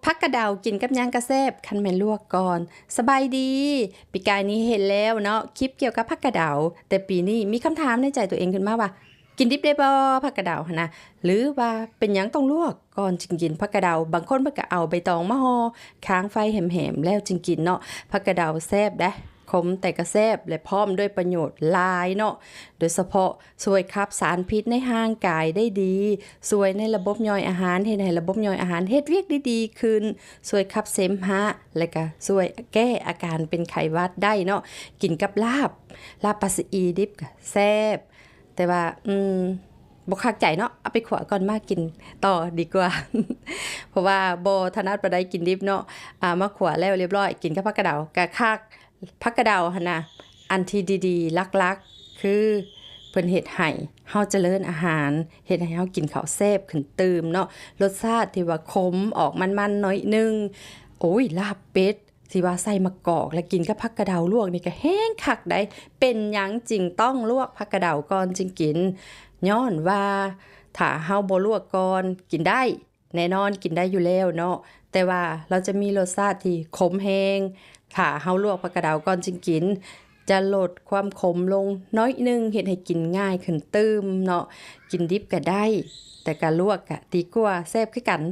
ຜັກກະເດົາກິນກັບຫຍັງກະແຊບ ຄັນແມ່ນລວກກ່ອນ. ສະບາຍດີ, ປີກາຍນີ້ເຮັດແລ້ວເນາະ ຄລິບກ່ຽວກັບຜັກກະເດົາ, ແຕ່ປີນີ້ມີຄຳຖາມໃນໃຈຕົວເອງຂຶ້ນມາວ່າ ກິນດິບໄດ້ບໍ່ຜັກກະເດົາຫັ້ນນະ ຫຼືວ່າເປັນຫຍັງຕ້ອງລວກກ່ອນຈຶ່ງກິນຜັກກະເດົາ? ບາງຄົນເພິ່ນກະເອົາໃບຕອງມາຫໍ່ຄ້າງໄຟແຫມໆ ແລ້ວຈຶ່ງກິນເນາະ. ຜັກກະເດົາແຊບເດ້ ຂົມແຕ່ກະແຊບ ແລະ ພ້ອມດ້ວຍປະໂຫຍດຫຼາຍເນາະ, ໂດຍສະເພາະ ຊ່ວຍຂັບສານພິດໃນຮ່າງກາຍໄດ້ດີ, ຊ່ວຍໃນລະບົບຍ່ອຍອາຫານ, ເຮັດໃຫ້ລະບົບຍ່ອຍອາຫານເຮັດວຽກໄດ້ດີຂຶ້ນ, ຊ່ວຍຂັບເສມຫະ ແລະກະຊ່ວຍແກ້ອາການເປັນໄຂ້ຫວັດໄດ້ເນາະ. ກິນກັບລາບ, ລາບປາສະອີດິບກະແຊບ, ແຕ່ວ່າ ອືມ ບໍ່ຄັກໃຈເນາະ, ເອົາໄປຂົ້ວກ່ອນມາກິນຕໍ່ດີກວ່າ ເພາະວ່າບໍ່ຖະໜັດປານໃດກິນດິບເນາະ. ອາ ມາຂົ້ວແລ້ວລຽບຮ້ອຍ ກິນກັບຜັກກະເດົາກະຄັກ. ຜັກກະເດົາຫັ້ນນະ ອັນທີ່ດີໆ ຫຼັກໆ ຄືເພິ່ນເຮັດໃຫ້ເຮົາຈະເລີນອາຫານ, ເຮັດໃຫ້ເຮົາກິນເຂົ້າແຊບຂຶ້ນຕື່ມເນາະ. ລົດຊາດທີ່ວ່າຂົມອອກມັນໆ ໜ້ອຍໜຶ່ງ. ໂອ້ຍ ລາບເປັດທີ່ວ່າໃສ່ໝາກກອກ ແລະ ກິນກັບຜັກກະເດົາລວກນີ້ກະແຮງຄັກໃດ໋. ເປັນຫຍັງຈຶ່ງຕ້ອງລວກຜັກກະເດົາກ່ອນຈຶ່ງກິນ? ຍ້ອນວ່າຖ້າເຮົາບໍ່ລວກກ່ອນ ກິນໄດ້ ແນ່ນອນກິນໄດ້ຢູ່ແລ້ວເນາະ, ແຕ່ວ່າລາວຈະມີລົດຊາດທີ່ຂົມແຮງ. ຖ້າເຮົາລວກຜັກກະເດົາກ່ອນຈຶ່ງກິນ ຈະລົດຄວາມຂົມລົງໜ້ອຍໜຶ່ງ, ເຮັດໃຫ້ກິນງ່າຍຂຶ້ນຕື່ມເນາະ. ກິນດິບກະໄດ້ ແຕ່ກະລວກກະດີກວ່າ, ແຊບຄືກັນ.